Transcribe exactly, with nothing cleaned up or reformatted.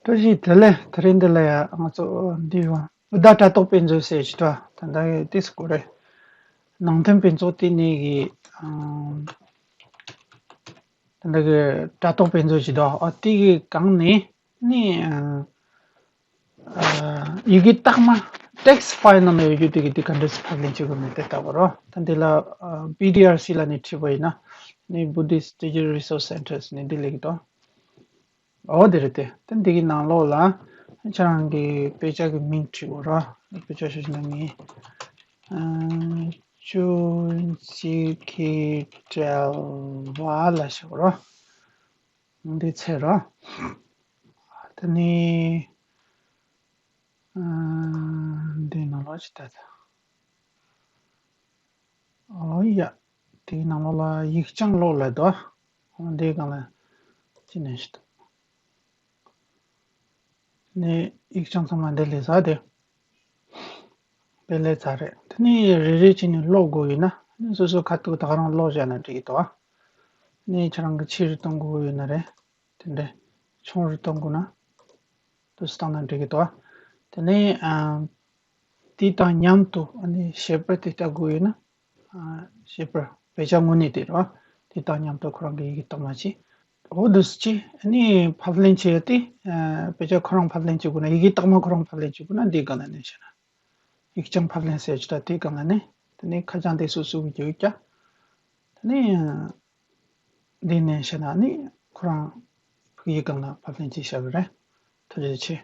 བཀྲ་ཤིས་བདེ་ལེགས། དེ་རིང་འདི་ལ་ཡ་ང་ཚོ་འདི་བ་བུདྡྷ་དྲ་ཐོག་དཔེ་མཛོད་ཟེར་ཞིག་འདུག་ད་ལྟ་ཏིས་གོ་རེད། ནང་དོན་དཔེ་མཛོད་དེ་ནས་གི་ད་ལྟ་གི་དྲ་ཐོག་དཔེ་མཛོད་ཞིག་འདུག་ཨ་དེ་གི་སྒང་ནས་ནི་ཡི་གེ་རྟགས་མ་text file ནང་ན་ཡོད་རྒྱུ་དེ་གི་དེ་ག་འདྲས་ཕབ་ལེན་བྱེད་དགོས་མིན་དེ་ལྟ་བུ་རོ། ད་འདི་ལ་BDRC ལ་ནི་བྲིས་པ་ཡིན་ན་ནི་Buddhist Digital Resource Centers ནི་འདི་ལེགས་འདུག་ཨོ་དེ་རེད་དེ། དེ་འདི་གི་ནང་ལོགས་ལ་ཁྱེད་རང་གི་དཔེ་ཆ་གི་མིང་བྲིས་དགོས་ར། དཔེ་ཆ་ཤོད་ན་ངས་ཨ་ཅུན་ཅི་ཁི་བྲལ་བ་ལ་ཞུ་དགོས་ར། འདི་ཚེ་ར། དེ་ནི་ཨ་འདི་ནང་ལོགས་ཅི་ལྟ་ད། ཨོ་ཡ། དེའི་ནང་ལོགས་ལ་ཡིག་རྐྱང་ཀློག་ལ་དོ། འོ་འདིའི་སྒང་ལ་ཅི་ནས་ཤི་ཐུབ། ནས་ཡིག་རྐྱང་ཚང་མ་འདི་ལས་ཟ་དེ། དེ་ལས་ཚར་རེད། དེ་ནས་རེ་རེ་བྱས་ནས་ཀློག་དགོས་ཡོད་ན་ནི་སོ་སོ་ཁ་ཐུག་ད་ག་རང་ཀློག་བཞག་ན་འགྲིག་གི་འདུག་ནས་ཁྱེད་རང་གི་ཆེ་རུ་གཏོང་དགོས་ཡོད་ན་རེད། དེ་འདྲ་ཆུང་རུ་གཏོང་དགོས་ན་དུས་སུ་བཏང་ན་འགྲིག་གི་འདུག་དེ་ནས་ཨ་དེ་དང་མཉམ་དུ་ཨ་ནི་ཞིབ་པར་དེ་ལྟ་དགོས་ཡོད་ན། ཨ་ཞིབ་པར་དཔེ་ཆ་དངོས་གནས་དེ་རེད་བ། དེ་དང་མཉམ་དུ་ཁོ་རང་གི་ཡི་གེ་རྟགས་མ་ཅིག་འོ་འདུག་སེ་ཅིག་ཨ་ནི་ཕབ་ལེན་བྱས་ཏེ། ཨ་དཔེ་ཆ་ཁོ་རང་ཕབ་ལེན་བྱེད་དགོས་ན། ཡི་གེ་རྟགས་མ་ཁོ་རང་ཕབ་ལེན་བྱེད་དགོས་ན་འདི་སྒང་ལ་ནས་བྱས་ན། ཡིག་རྐྱང་ཕབ་ལེན་ཟེར་ཅིག་ད་དེ་སྒང་ལ་ནས་དེ་ནས་ཁ་བྱང་དེ་སོ་སོ་གི་བརྒྱུད་ཀྱ། དེ་ནས་འདི་ནས་བྱས་ན་ནི་ཁོ་རང་ཕ་གིའི་སྒང་ལ་ཕབ་ལེན་བྱས་བཞག་གི་རེད། ཐུགས་རྗེ་ཆེ།